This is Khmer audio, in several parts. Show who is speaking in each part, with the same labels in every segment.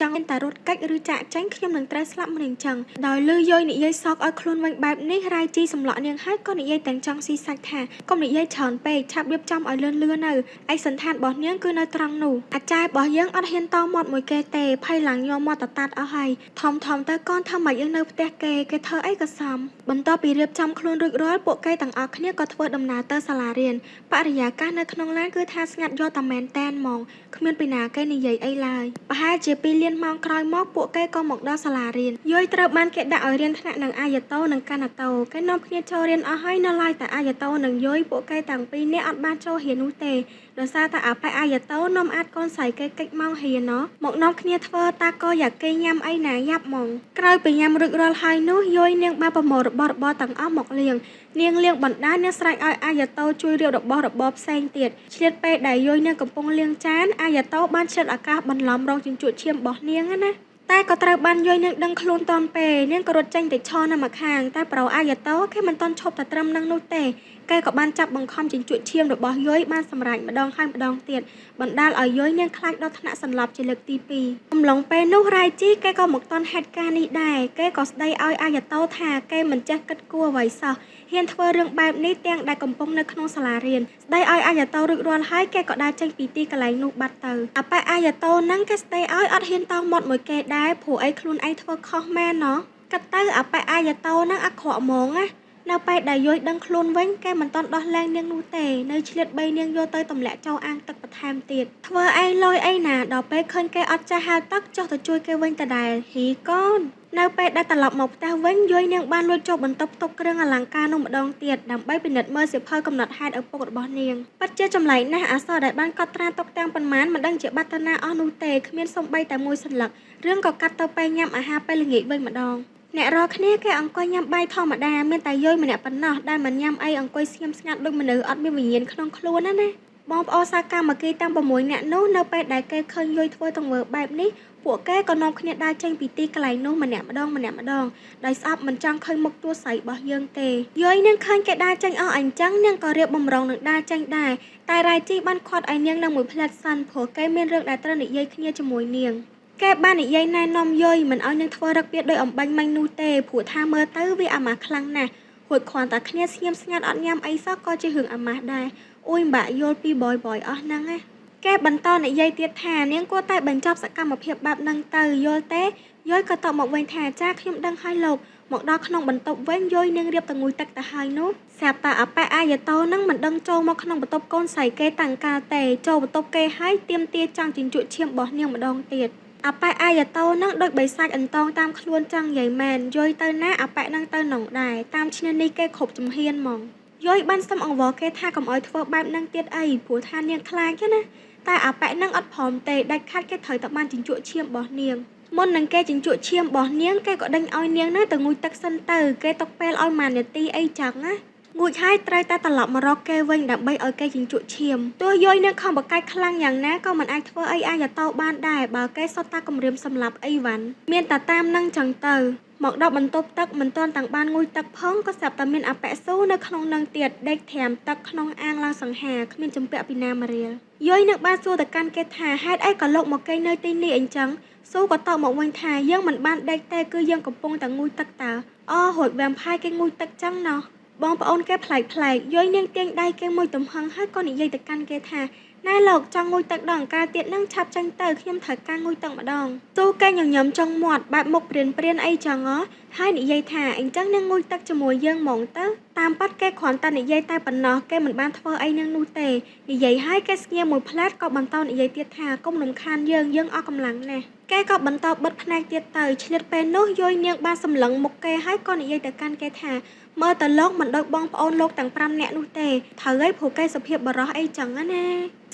Speaker 1: ចង់តែរត់គេចឬចាកចេញខ្ញុំនឹងត្រូវស្លាប់មិនអញ្ចឹងដោយលឺយយនិយាយសោកឲ្យខ្លួនវិញបែបនេះរ៉ៃជីសម្លក់នាងហើយក៏និយាយទាំងចង់ស៊ីសាច់ថាកុំនិយាយច្រើនពេកឆាប់រៀបចំឲ្យលឿនលឿននៅឯកសណ្ឋានរបស់នាងគឺនៅត្រង់នោះអាចារ្យរបស់យើងអត់ហ៊ានតមាត់មួយគេទេភ័យឡើងញ័រមាត់តតាត់អស់ហើយធំធំទៅកូនធ្វើម៉េចយើងនៅផ្ទះគេគេធ្វើអីក៏សមបន្ទាប់ពីរៀបចំខ្លួនរួចរាល់ពួកគេទាំងអស់គ្នាក៏ធ្វើដំណើរទៅសាលារៀនបរិយាកាសនៅក្នុងឡានគឺថាស្ងាត់យកតែមែនតែនហ្មងគ្មានពីណាគេនិយាយអីឡើយប្រហែលជា2លានម៉ោងក្រោយមកពួកគេក៏មកដល់សាលារៀនយយត្រូវបានគេដាក់ឲ្យរៀនថ្នាក់នឹងអាយតោនិងកាណាតោគេនាំគ្នាចូលរៀនអស់ហើយនៅឡើយតែអាយតោនិងយយពួកគេទាំងពីរនាក់អត់បានចូលរៀននោះទេដោយសារតែអាប៉ែអាយតោនាំអាចកូនស្រីគេកិច្ចម៉ោងរៀនណមកនាំគ្នាធ្វើតាកយ៉ាគេញ៉ាំអីណាយ៉ាប់ហ្មងក្រោយពីញ៉ាំរួចរាល់ហើយនោះយយនាងបានប្រមូលរបស់របរទាំងអស់មកលាងនាងលាងបណ្ដានាងស្រែកឲ្យអាយតោជួយរៀបរបស់របរផ្សេងទៀតឆ្លៀតពេលដែលយយនាងកំពុងលាងចានអាយតោបានឆ្លៀតឱកាសបន្លំរងជញ្ជក់ឈាមរបស់នាងណាតែក៏ត្រូវបានយយនាងដឹងខ្លួនតាន់ពេលនាងក៏រត់ចេញទៅឈរនៅម្ខាងតែប្រូអាយតោគេមិនទាន់ឈប់តែត្រឹមនឹងនោះទេគេក៏បានចាប់បង្ខំជញ្ជក់ឈាមរបស់យយបានសម្រេចម្ដងហើយម្ដងទៀតបណ្ដាលឲ្យយយនាងខ្លាចដល់ថ្នាក់សន្លប់ជាលើកទី2អំឡុងពេលនោះរ៉ៃជីគេក៏មកតន់ហេតុការណ៍នេះដែរគេក៏ស្ដីឲ្យអាយតោថាគេមិនចេះគិតគួរអ្វីសោះហ៊ានធ្វើរឿងបែបនេះទាំងដែលកំពុងនៅក្នុងសាលារៀនស្ដីឲ្យអាយតោរួចរាល់ហើយគេក៏ដើរចេញពីទីកន្លែងនោះបាត់ទៅអាប៉ែអាយតោនឹងគេស្ដីឲ្យអត់ហ៊ានតមាត់មួយគេដែរព្រោះអីខ្លួនឯងធ្វើខុសមែនណោះគិតទៅអាប៉ែអាយតោនឹងអាក្រក់ហ្មងណានៅពេលដែលយយដឹងខ្លួនវិញគេមិនទាន់ដោះលែងនាងនោះទេនៅឆ្លៀតបីនាងយកទៅទម្លាក់ចូលអាងទឹកបន្ថែមទៀតធ្វើឯងលយអីណាដល់ពេលឃើញគេអត់ចេះហែលទឹកចុះទៅជួយគេវិញដដែលហ៊ីកូននៅពេលដែលត្រឡប់មកផ្ទះវិញយយនាងបានលួចចូលបន្ទប់ទុកគ្រឿងអលង្ការនោះម្ដងទៀតដើម្បីពិនិត្យមើលសៀវភៅកំណត់ហេតុឪពុករបស់នាងពិតជាចម្លែកណាស់អក្សរដែលបានកត់ត្រាទុកទាំងប៉ុន្មានមិនដឹងជាបាត់ទៅណាអស់នោះទេគ្មានសូម្បីតែមួយសន្លឹករឿងក៏កាត់ទៅពេលញ៉ាំអាហារពេលល្ងាចវិញម្ដងអ្នករាល់គ្នាគេអង្គុយញ៉ាំបាយធម្មតាមានតែយយម្នាក់ប៉ុណ្ណោះដែលមិនញ៉ាំអីអង្គុយស្ងៀមស្ងាត់ដូចមនុស្សអត់មានវិញ្ញាណក្នុងខ្លួនណាណាបងប្អូនសាកម្មគីទាំង6នាក់នោះនៅពេលដែលគេឃើញយយធ្វើទង្វើបែបនេះពួកគេក៏នាំគ្នាដើរចេញពីទីកន្លែងនោះម្នាក់ម្ដងម្នាក់ម្ដងដោយស្អប់មិនចង់ឃើញមុខតួស្រីរបស់យើងទេយយនាងឃើញគេដើរចេញអស់អញ្ចឹងនាងក៏រៀបបំរុងនឹងដើរចេញដែរតែរ៉ៃជីបានខាត់ឲ្យនាងនឹងមួយផ្លែតសិនព្រោះគេមានរឿងដែលត្រូវនិយាយគ្នាជាមួយនាងគេបាននិយាយណែនាំយយមិនឲ្យនាងធ្វើរឹកវាដោយអំបញ្ញមិញនោះទេព្រោះថាមើលទៅវាអាម៉ាស់ខ្លាំងណាស់ហួចគ្រាន់តែគ្នាស្ងៀមស្ងាត់អត់ញ៉ាំអីសោះក៏ជារឿងអាម៉ាស់ដែរអ៊ុយបាក់យល់ពីបយបយអស់ហ្នឹងណាគេបន្តនិយាយទៀតថានាងគួរតែបញ្ចប់សកម្មភាពបែបហ្នឹងទៅយល់ទេយយក៏តបមកវិញថាចាខ្ញុំដឹងហើយលោកមកដល់ក្នុងបន្ទប់វិញយយនាងរៀបទៅងូយទឹកទៅហើយនោះស្រាប់តែអាប៉ែអាយតោនឹងមិនដឹងចូលមកក្នុងបន្ទប់កូនស្រីគេតាំងកាលទេចូលបន្ទប់គេហើយទៀមទាចង់ជញ្ជក់ឈាមរបស់នាងម្ដងទៀតអាប៉ែអាយតោនឹងដូចបិសាចអន្តងតាមខ្លួនចឹងយាយមែនយយទៅណាអាប៉ែនឹងទៅនងដែរតាមឈ្នានេះគេគ្រប់ជំហានហ្មងយយបានសុំអង្វរគេថាកុំឲ្យធ្វើបែបនឹងទៀតអីព្រោះថានាងខ្លាចណាតែអាប៉ែនឹងអត់ព្រមទេដាច់ខាត់គេត្រូវតែបានជញ្ជក់ឈាមរបស់នាងមុននឹងគេជញ្ជក់ឈាមរបស់នាងគេក៏ដេញឲ្យនាងណាទៅងូតទឹកសិនទៅគេទុកពេលឲ្យ1នាទីអីចឹងណាងូតហើយត្រូវតែត្រឡប់មករកគេវិញដើម្បីឲ្យគេជញ្ជក់ឈាមទោះយយនាងខំបកាច់ខ្លាំងយ៉ាងណាក៏មិនអាចធ្វើអីអាយតោបានដែរបើគេសុទ្ធតែគំរាមសម្លាប់អីវ៉ាន់មានតែតាមនឹងចឹងទៅមកដល់បន្ទប់ទឹកមិនទាន់ទាំងបានងូតទឹកផងក៏ស្រាប់តែមានអាប៉ែស៊ូនៅក្នុងនឹងទៀតដេកត្រាំទឹកក្នុងអាងឡើងសង្ហាគ្មានជំពាក់ពីណាមករៀលយយនឹងបានសួរទៅកាន់គេថាហេតុអីក៏លោកមកគេងនៅទីនេះអញ្ចឹងស៊ូក៏តបមកវិញថាយើងមិនបានដេកទេគឺយើងកំពុងតែងូតទឹកតើអូហួចវ៉ាំផាយគេងូតទឹកចឹងណោះបងប្អូនគេប្លែកប្លែកយយនាងទាញដៃគេមួយទំហឹងហើយក៏និយាយទៅកាន់គេថាណែលោកចង់ងូតទឹកដល់អង្ការទៀតនឹងឆាប់ចេញទៅខ្ញុំត្រូវការងូតទឹកម្ដងស៊ូគេញញឹមចង់មាត់បែបមុខព្រានព្រានអីចឹងហ៎ហើយនិយាយថាអញ្ចឹងនឹងងូតទឹកជាមួយយើងហ្មងទៅតាមប៉ាត់គេគ្រាន់តែនិយាយតែប៉ុណ្ណោះគេមិនបានធ្វើអីនឹងនោះទេនិយាយហើយគេស្ងៀមមួយផ្លែតក៏បន្តនិយាយទៀតថាកុំរំខានយើងយើងអស់កម្លាំងណាស់គេក៏បន្តបិទភ្នែកទៀតទៅឆ្លៀតពេលនោះយយនាងបានសម្លឹងមុខគេហើយក៏និយាយទៅកាន់គេថាមើលទៅលោកមិនដូចបងប្អូនលោកទាំង5នាក់នោះទេត្រូវហើយព្រោះគេសុភាពបរោះអីចឹងណា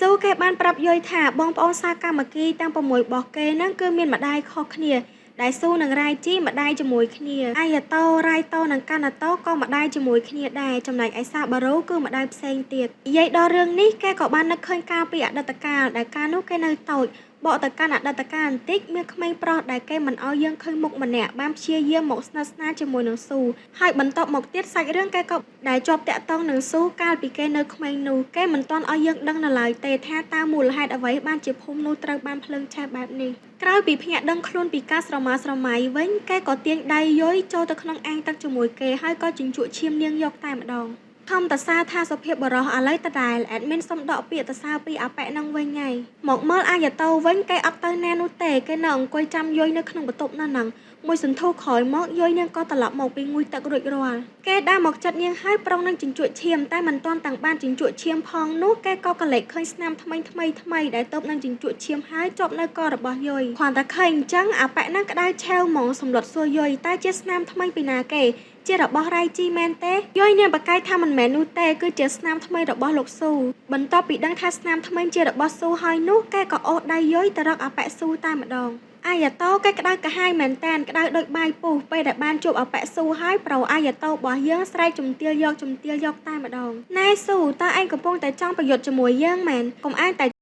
Speaker 1: ស៊ូគេបានប្រាប់យយថាបងប្អូនសាកម្មគីទាំង6របស់គេហ្នឹងគឺមានម្ដាយខុសគ្នាដែលស៊ូនិងរ៉ៃជីម្ដាយជាមួយគ្នាអាយតោរ៉ៃតោនិងកាណាតោក៏ម្ដាយជាមួយគ្នាដែរចំណែកឯសាបារ៉ូគឺម្ដាយផ្សេងទៀតនិយាយដល់រឿងនេះគេក៏បាននឹកឃើញកាលពីអតីតកាលដែលកាលនោះគេនៅតូច បកទៅកាន់អតីតកាលបន្តិចមានក្មេងប្រុសដែលគេមិនឲ្យយើងឃើញមុខម្នាក់បានព្យាយាមមកស្និទ្ធស្នាលជាមួយនឹងស៊ូហើយបន្ទាប់មកទៀតសាច់រឿងគេក៏ដែលជាប់តាក់ទងនឹងស៊ូកាលពីគេនៅក្មេងនោះគេមិនទាន់ឲ្យយើងដឹងនៅឡើយទេថាតើមូលហេតុអ្វីបានជាភូមិនោះត្រូវបានភ្លើងឆេះបែបនេះក្រោយពីភ្ញាក់ដឹងខ្លួនពីការស្រមើស្រមៃវិញគេក៏ទាញដៃយុយចូលទៅក្នុងអាងទឹកជាមួយគេហើយក៏ជញ្ជក់ឈាមនាងយកតែម្ដងខំតសាថាសុភាពបរោះឥឡូវដដែល admin សុំដកពាក្យតសាពីអាប៉ែនឹងវិញហើយមកមើលអាយ៉ាតោវិញគេអត់ទៅណានោះទេគេនៅអង្គុយចាំយុយនៅក្នុងបន្ទប់នៅហ្នឹងមួយសន្ធុក្រោយមកយុយនាងក៏ត្រឡប់មកពីងូតទឹករួចរាល់គេដើរមកចិត្តនាងហើយប្រុងនឹងជញ្ជក់ឈាមតែមិនទាន់តាំងបានជញ្ជក់ឈាមផងនោះគេក៏កលេចឃើញស្នាមថ្មីថ្មីថ្មីដែលទើបនឹងជញ្ជក់ឈាមហើយជាប់នៅករបស់យុយគ្រាន់តែឃើញអញ្ចឹងអាប៉ែនឹងក្តៅឆេវហ្មងសម្លុតសួរយុយតែជាស្នាមថ្មីពីណាគេជារបស់រ៉ៃជីមែនទេយុយនាងបកកាយថាមិនមែននោះទេគឺជាស្នាមថ្មីរបស់លោកស៊ូបន្ទាប់ពីដឹងថាស្នាមថ្មីជារបស់ស៊ូហើយនោះគេក៏អូសដៃយុយទៅរកអាប៉ែស៊ូតែម្ដងអាយ៉ាតោគេក្តៅកាហាយមែនតានក្តៅដូចបាយពុះពេលដែលបានជួបអប៉ែស៊ូហើយប្រូអាយ៉ាតោរបស់យើងស្រែកជំទាវយកជំទាវយកតែម្ដងណែស៊ូតើឯងកំពុងតែចង់ប្រយុទ្ធជាមួយយើងមែនកុំឯងតែ